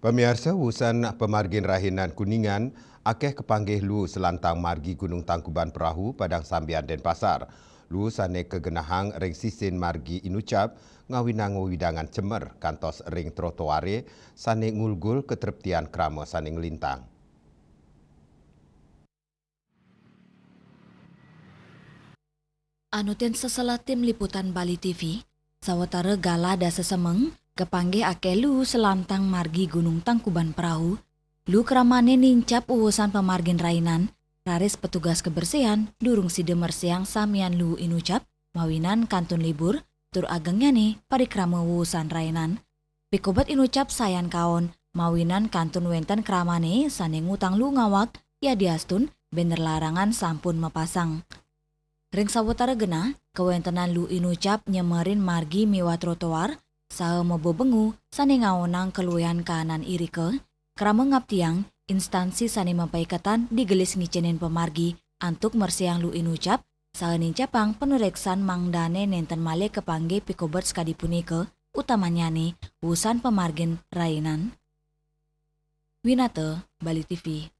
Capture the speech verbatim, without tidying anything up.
Pamiarsa, wusan pamargin rahinan Kuningan akeh kapanggih luu salantang margi Gunung Tangkuban Perahu, Padang Sambian, Denpasar. Luu sane kagenahang ring sisin margi inucap ngawinang wewidangan cemer kantos ring trotoare sane ngulgul katreptian krama sane nglintang. Anutin sesela tim liputan Bali T V, sawatara galah dasa semeng, kapanggih akeh luu salantang margi Gunung Tangkuban Perahu. Luu kramane nincap wusan pamargin rahinan, raris petugas kebersihan durung sida mersihang samian luu inucap, mawinan kantun libur, tur agengnyane parikrama wusan rahinan. Pikobet inucap sayan kaon, mawinan kantun wenten kramane sane ngutang luu ngawak, yadiastun banner larangan sampun mapasang. Ring sawatara genah, kawentenan luu inucap nyemerin margi miwah trotoar, saha mabebengu sane ngaonang kaluihan kahanan irika, krama ngaptiang instansi sane mapaiketan digelis ngicenin pamargi antuk mersihang luu inucap, saha nincapang panureksan mangdane nenten malih kapanggih pikobet sakadi punika, utamannyane wusan pamargin rahinan. Winata, Bali T V.